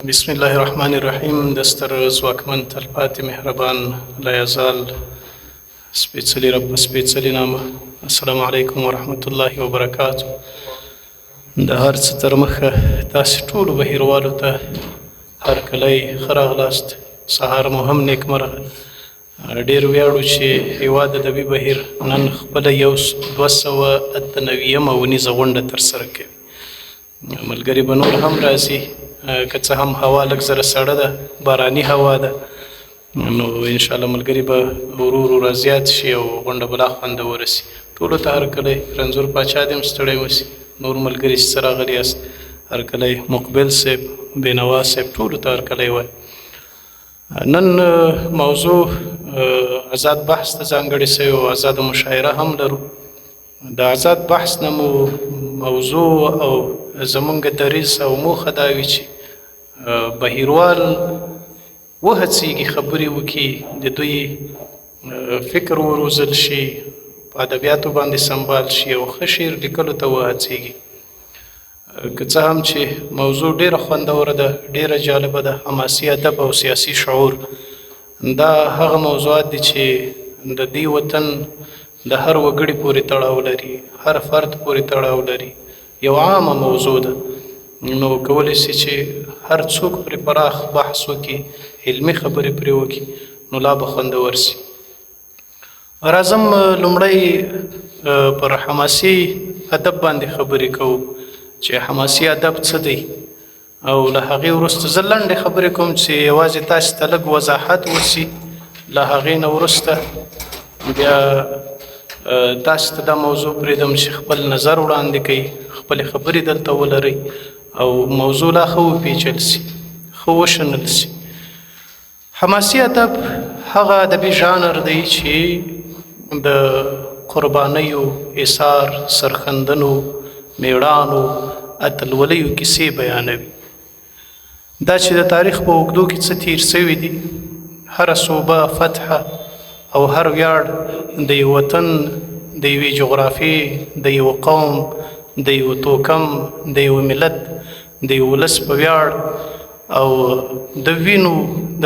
بسم الله الرحمن الرحیم. د ستر، ځواکمن، تلپاتې، مهربان، لا یزال سپېڅلي رب په سپېڅلي نامه. السلام علیکم ورحمت الله وبرکاتو. د هر څه تر مخه تاسې ټولو بهیروالو ته هرکلی، ښه راغلاست، سهار مو هم نیکمرغه. ډېر ویاړو چې هیواد ادبي بهیر نن خپله یو 298مه اونیزه غونډه ترسره کوي. ملګري به نور هم راځي. که څه هم هوا لږ زره سړه ده، باراني هوا ده، نو انشاءالله ملګري به ورو ورو رازیات شي او غونډه به لا خوندوره سي. ټولو ته هرکلی. رنځور پاچا دې هم ستړی وسي، نور ملګري چې څه راغلي یاست هرکلی، مقبل صاحب، بېنوا صاحب، ټولو ته هرکلی وایم. نن موضوع ازاد بحث ته ځانګړې سوې او ازاده مشاعره هم لرو. د ازاد بحث نه مو موضوع او زمونږ دریځ او موخه دا وي چې بهیروال وهڅېږي، خبرې وکړي، د دوی فکر وروزل شي، په ادبیاتو باندې سمبال شي او ښه شعر لیکلو ته وهڅېږي. که څه هم چې موضوع ډېره خوندوره ده، ډېره جالبه ده، حماسي ادب او سیاسي شعور، دا هغه موضوعات دي چې د دې وطن د هر وګړي پورې تړاو لري، هر فرد پورې تړاو لري، یو عامه موضوع ده، نو کولی شي چې هر څوک پرې پراخ بحث وکړي، علمي خبرې پرې وکړي، نو لا به خوندور سي. راځم لومړی پر حماسي ادب باندې خبرې کوو چې حماسي ادب څه دی، او له هغې وروسته زه لنډې خبرې کوم چې یوازې تاسې ته لږ وضاحت وسي. له هغې نه وروسته بیا تاسې ته دا موضوع پرېږدم چې خپل نظر وړاندې کړئ، خپلې خبرې دلته ولرئ او موضوع لا ښه وپیچل سي، ښه وشنل سي. حماسي ادب هغه ادبي ژانر دی چې د قربانیو، ایثار، سرښندنو، میړانو، اتلولیو کیسې بیانوي. دا چې د تاریخ په اوږدو کې څه تیر سوي دي، هره صوبه، فتحه او هر ویاړ د یو وطن، د یوې جغرافیې، د یو قوم، د یو توکم، د یو ملت، د یو ولس په ویاړ او د وینو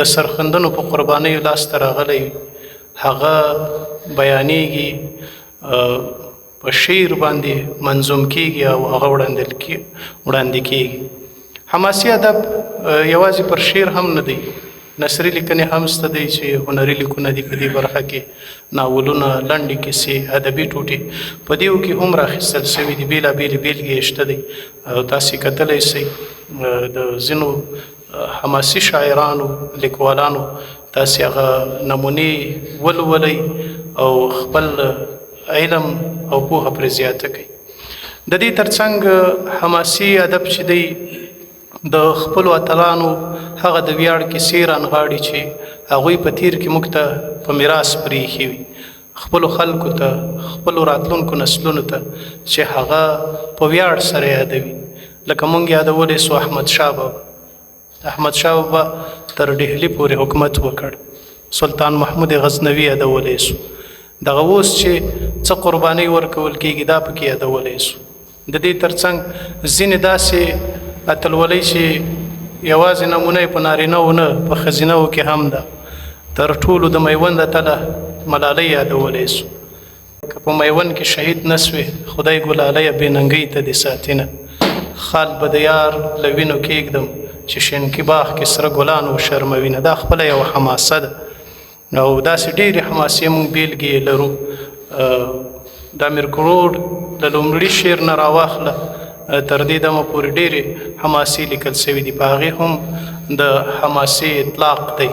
د سرښندنو په قربانیو لاسته راغلی، هغه بیانېږي، په شعر باندې منظوم کیږي او هغه وړاندې کیږي. حماسي ادب یوازې پر شعر هم نه دی، نثري لیکنې هم شته دی چې هنري لیکونه دي په دې برخه کې، ناولونه، لنډې کیسې، ادبي ټوټې په دې کې هم راخیستل شوي دي. بېلابېلې بېلګې یې شته دی او تاسې کتلی شئ د ځینو حماسي شاعرانو، لیکوالانو تاسې هغه نمونې ولولئ او خپل علم او پوهه پرې زیاته کړئ. د دې ترڅنګ حماسي ادب چې دی د خپلو اتلانو هغه د ویاړ کیسې رانغاړي چې هغوی په تیر کې موږ ته په میراث پرېښي وي، خپلو خلکو ته، خپلو راتلونکو نسلونو ته چې هغه په ویاړ سره یادوي. لکه موږ یادولی سو احمد شاه بابا. احمد شاه بابا تر ډهلي پورې حکومت وکړ. سلطان محمود غزنوي یادولی سو. دغه اوس چې څه قربانۍ ورکول کېږي دا پکې یادولی سو. د دې ترڅنګ ځینې داسې اتلولۍ چې یوازې نمونه یې په نارینه و نه، په ښځینه و کې هم ده. تر ټولو د میوند اتله ملالۍ یادولی سو. که په میوند کې شهید نه سوې خدای ګلالیه بې ننګۍ ته دې ساتینه، خال به د یار له وینو کېږدم چې شینکي باغ کې سره ګلان وشرموینه. دا خپله یوه حماسه ده او داسې ډېرې حماسې موږ بېلګې یې لرو. د امیر کروړ له لومړي شعر نه راواخله تر دې دمه پورې ډېرې حماسې لیکل سوي دي. په هغې هم د حماسې اطلاق دی،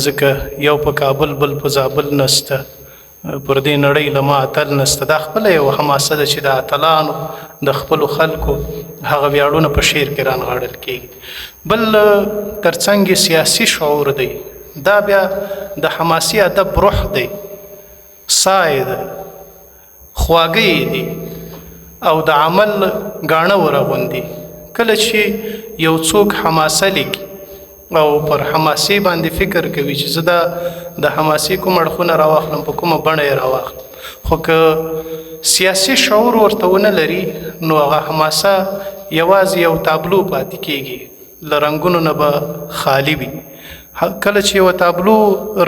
ځکه یو په کابل بل په زابل نسته، پر دې نړۍ له ما اتل نسته. دا خپله یوه حماسه ده چې د اتلانو، د خپلو خلکو هغه ویاړونه په شعر کې رانغاړل کېږي. بل ترڅنګ یې سیاسي شعور دی. دا بیا د حماسي ادب روح دی، ساه یې ده، خواږه یې دي او د عمل ګاڼه ورغوندي. کله چې یو څوک حماسه لیکي او پر حماسې باندې فکر کوي چې زه دا د حماسې کوم اړخونه راواخلم، په کومه بڼه یې راواخلم، خو که سیاسي شعور ورته ونه لري نو هغه حماسه یوازې یو تابلو پاتې کیږي. له رنګونو نه به خالي وي. کله چې یوه تابلو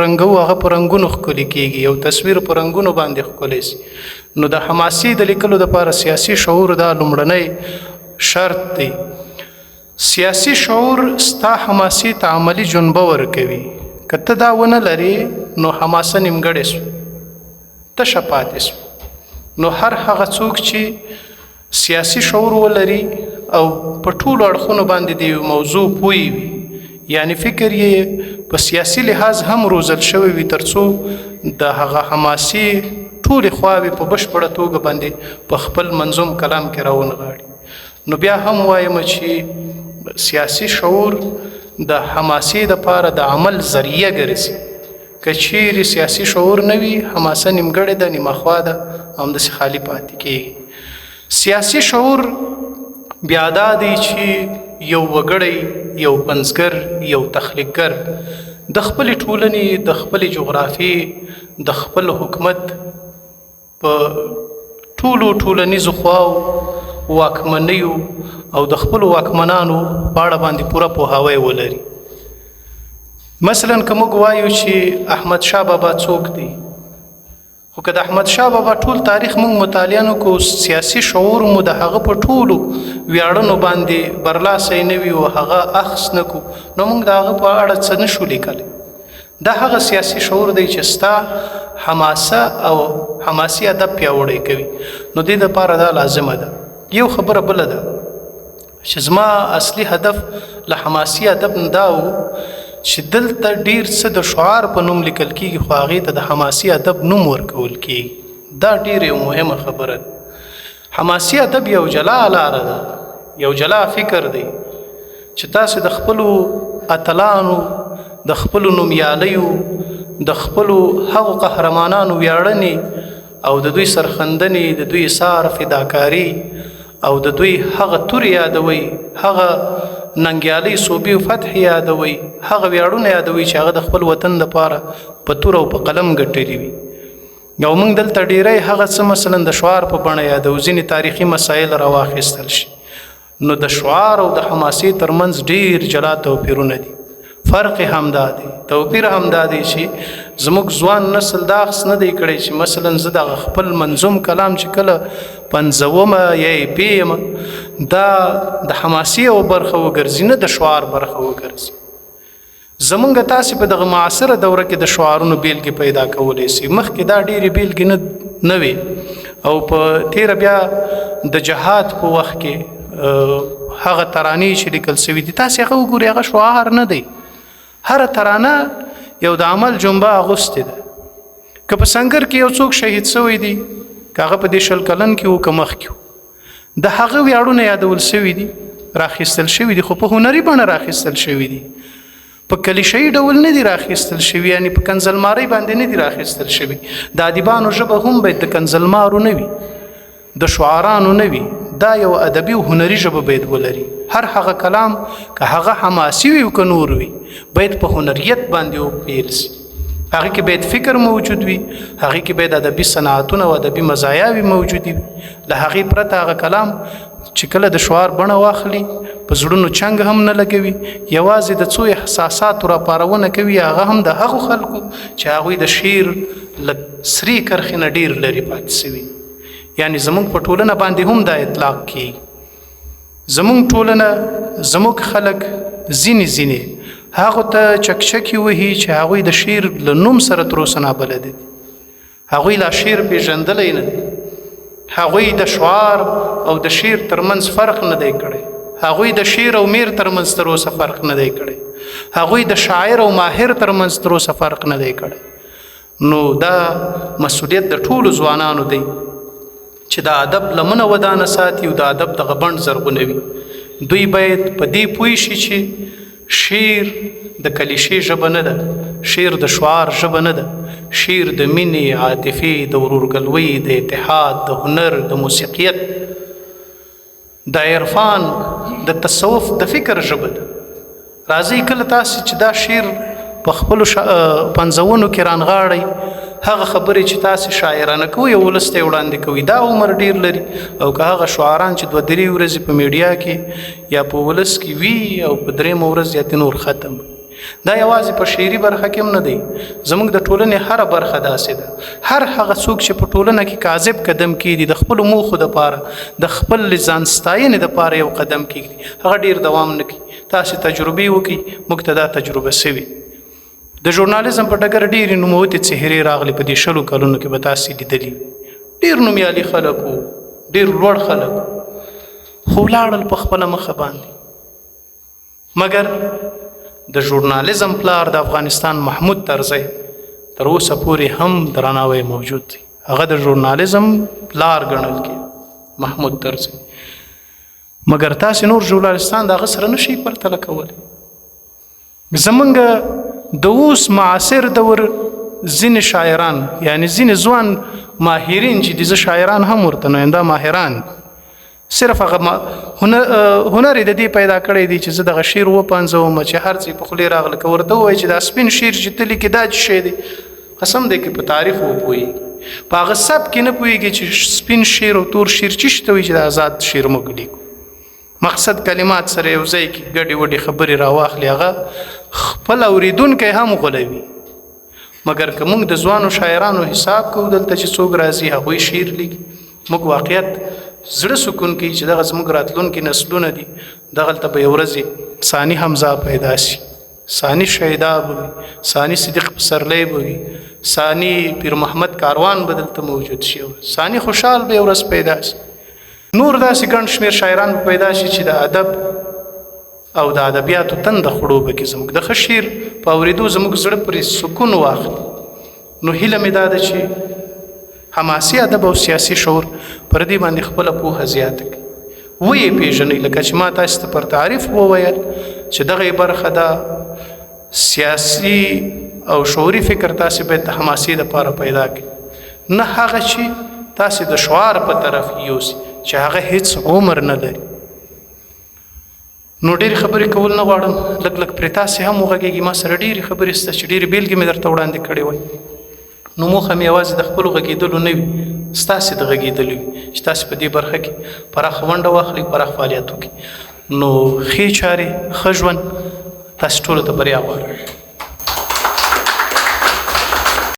رنګو هغه په رنګونو ښکلې کېږي، یو تصویر په رنګونو باندې ښکلی سي. نو د حماسې د لیکلو دپاره سیاسي شعور دا لومړنی شرط دی. سیاسي شعور ستا حماسې ته عملي جنبه ورکوي. که ته دا ونه لرې نو حماسه نیمګړې سو، تشه پاتې سو. نو هر هغه څوک چې سیاسي شعور ولري او په ټولو اړخونو باندې د یو موضوع پوه وي، یعنی فکر یې په سیاسي لحاظ هم روزل شوی وي، ترڅو د هغه حماسي ټولې خواوې په بشپړه توګه باندې په خپل منظوم کلام کې راونغاړي. نو بیا هم وایم چې سیاسي شعور د حماسې دپاره د عمل ذریعه ګرځي. که چیرې سیاسي شعور نه وي، حماسه نیمګړې ده، نیمه خوا ده، همداسې خالي پاتې کېږي. سیاسي شعور بیا دا دی چې یو وګړی، یو پنځګر، یو تخلیقګر د خپلې ټولنې، د خپلې جغرافیې، د خپل حکومت په ټولو ټولنیزو خواو، واکمنیو او د خپلو واکمنانو په اړه باندې پوره پوهاوی ولري. مثلا که موږ وایو چې احمد شاه بابا څوک دی، خو که د احمد شاه بابا ټول تاریخ موږ مطالعه نه کړو، سیاسي شعور مو د هغه په ټولو ویاړنو باندې برلاسی نه وي او هغه اخذ نه کړو، نو موږ د هغه په اړه څه نه شو لیکلی. دا هغه سیاسي شعور دی چې ستا حماسه او حماسي ادب پیاوړی کوي. نو دې دپاره دا لازمه ده. یو خبره بله ده چې زما اصلي هدف له حماسي ادب نه دا و چې دلته ډیر څه د شعار په نوم لیکل کیږي، خو هغې ته د حماسي ادب نوم ورکول کیږي. دا ډیره یو مهمه خبره ده. حماسي ادب یو جلا لاره ده، یو جلا فکر دی چې تاسو د خپلو اتلانو، د خپلو نومیالیو، د خپلو هغو قهرمانانو ویاړنې او د دوی سرښندنې، د دوی ایثار، فداکاري او د دوی هغه تورې یادوئ، هغه ننګیالۍ، سوبې او فتحې یادوئ، هغه ویاړونه یادوئ چې هغه د خپل وطن لپاره په توره او په قلم ګټلي وي. او موږ دلته ډیری هغه څه مثلا د شعار په بڼه یادوو، ځینې تاریخي مسایل راواخیستل شي. نو د شعار او د حماسې ترمنځ ډیر جلا توپیرونه دي. فرق هم دا دی، توپیر هم دا دی چې زموږ ځوان نسل دا اخذ نه دی کړی چې مثلا زه دغه خپل منظوم کلام چې کله پنځومه یا یې پیمه، دا د حماسې یوه برخه وګرځي، نه د شعار برخه وګرځي. زمونږ تاسې په دغه معاصره دوره کې د شعارونو بیلګې پیدا کولی سي. مخکې دا ډېرې بیلګې نه وې، او په تېره بیا د جهاد په وخت کې هغه ترانې چې لیکل سوي دي، تاسې هغه وګورئ، هغه شعار نه دی. هره ترانه یو د عمل جنبه اغوستې ده. که په سنګر کې یو څوک شهید سوی دی، که هغه په دې 20 کلن کې و که مخکې و، د هغه ویاړونه یادول سوي دي، راخیستل شوي دي، خو په هنري بڼه راخیستل شوي دي، په کلیشهيي ډول نه دي راخیستل شوي، یعنی په کنځلمارۍ باندې نه دي راخیستل شوي. د ادیبانو ژبه هم باید د کنځلمارو نه وي، د شعارانو نه وي، دا یو ادبي او هنري ژبه باید ولري. هر هغه کلام که هغه حماسي وي او که نور وي، باید په هنریت باندې وپیل سي. هغه کې باید فکر موجود وي، هغه کې باید ادبي صنعتونه او ادبي مزایاوې موجودې وي. له هغې پرته هغه کلام چې کله د شعار بڼه واخلي، په زړونو چنګ هم نه لګوي، یوازې د څو احساساتو راپارونه کوي، هغه هم د هغو خلکو چې هغوی د شعر له سرې کرښې نه ډېر لرې پاتې سوي. یعنی زموږ په ټولنه باندې هم دا اطلاق کیږي. زموږ ټولنه، زموږ خلک ځینې ځینې هغو ته چکچکې وهي چې هغوی د شعر له نوم سره تر اوسه نابلده دي، هغوی لا شعر پېژندلی نه دی، هغوی د شعار او د شعر ترمنځ فرق نه دی کړی، هغوی د شعر او میر ترمنځ تر اوسه فرق نه دی کړی، هغوی د شاعر او ماهر ترمنځ تر اوسه فرق نه دی کړی. نو دا مسؤلیت د ټولو ځوانانو دی چې د ادب لمنه ودانه ساتي او د ادب دغه بڼ زرغونوي. دوی باید په دې پوه شي چې شعر د کلیشې ژبه نه ده، شعر د شعار ژبه نه ده، شعر د مینې، عاطفې، د ورورګلوۍ، د اتحاد، د هنر، د موسیقیت، د عرفان، د تصوف، د فکر ژبه ده. راځئ کله تاسې چې دا شعر په خپلو پنځونو کې رانغاړئ، هغه خبرې چې تاسې شاعرانه کوئ او ولس ته یې وړاندې کوئ دا عمر ډېر لري، او که هغه شعاران چې دوه درې ورځې په میډیا کې یا په ولس کې وي او په درېیمه ورځ یا نور ختم. دا یوازې په شعري برخه کې هم نه دی، زموږ د ټولنې هره برخه داسې ده. هر هغه څوک چې په ټولنه کې کاذب قدم کیږدي د خپلو موخو دپاره، د خپل ځان ستاینې دپاره یو قدم کیږدي، هغه ډېر دوام نه کوي. تاسې تجربې وکړئ، موږ ته دا تجربه سوي. د ژورنالیزم په ډګر ډېرې نوموتې څهرې راغلې په دې شلو کلونو کې، به تاسې لیدلي ډېر نومیالي خلک وو، ډېر لوړ خلک، خو ولاړل په خپله مخه باندې. مګر د ژورنالیزم پلار د افغانستان محمود طرزی تر اوسه پورې هم درناوی موجود دی، هغه د ژورنالیزم پلار ګڼل کېده محمود طرزی. مګر تاسې نور ژورنالیستان د هغه سره نه شئ پرتله کولی. زمونږ د اوس معاصر دور ځینې شاعران، یعنی ځینې ځوان ماهرین چې دي، زه شاعران هم ورته نه وایم، دا ماهران صرف هغه هنر یې د دې پیدا کړی دی چې زه دغه شعر وپنځوم چې هر څه په خولې راغله، که ورته ووایي چې دا سپین شعر چې ته لیکې دا څه شی دی، قسم دی که په تعریف وپوهېږي، په هغه سب کې نه پوهېږي چې سپین شعر او تور شعر څه شي ته وایي چې د ازاد شعر موږ لیکو. مقصد کلمات سره یو ځای کې ګډې وډې خبرې راواخلي، هغه خپل اورېدونکی هم غولوي. مګر که موږ د ځوانو شاعرانو حساب کوو دلته چې څوک راځي هغوی شعر لیکي، موږ واقعیت زړه سکون کوي چې دغه زموږ راتلونکي نسلونه دي، دغلته به یو ورځې ثاني حمزه پیدا شي، ثاني شیدا به وي، ثاني صدیق پسرلی به وي، ثاني پیر محمد کاروان به دلته موجود شي، ثاني خوشحال به یو ورځ پیدا شي. نور داسې ګڼ شمېر شاعران به پیدا شي چې د ادب او د ادبیاتو تنده خړوبه کې زموږ د ښه شعر په اورېدو زموږ زړه پرې سکون واخلي. نو هیله مې دا ده چې حماسي ادب او سیاسي شعور پر دې باندې خپله پوهه زیاته کړي، ویې پېژنئ. لکه چې ما تاسې ته پر تعریف وویل چې دغه برخه ده سیاسي او شعوري فکر تاسې باید د حماسي دپاره پیدا کړئ، نه هغه چې تاسې د شعار په طرف یوسي چې هغه هیڅ عمر نه لري. نو ډېرې خبرې کول نه غواړم، لږ لږ پرې تاسې هم وغږېږئ. ما سره ډېرې خبرې شته چې ډېرې بېلګې مې درته وړاندې کړې وای. نو موخه مې یوازې د خپلو غږېدلو نه وي، ستاسې د غږېدلو وي چې تاسې په دې برخه کې پراخه ونډه واخلئ، پراخ فعالیت وکړئ. نو ښې چارې، ښه ژوند، تاسې ټولو ته بریا غواړم.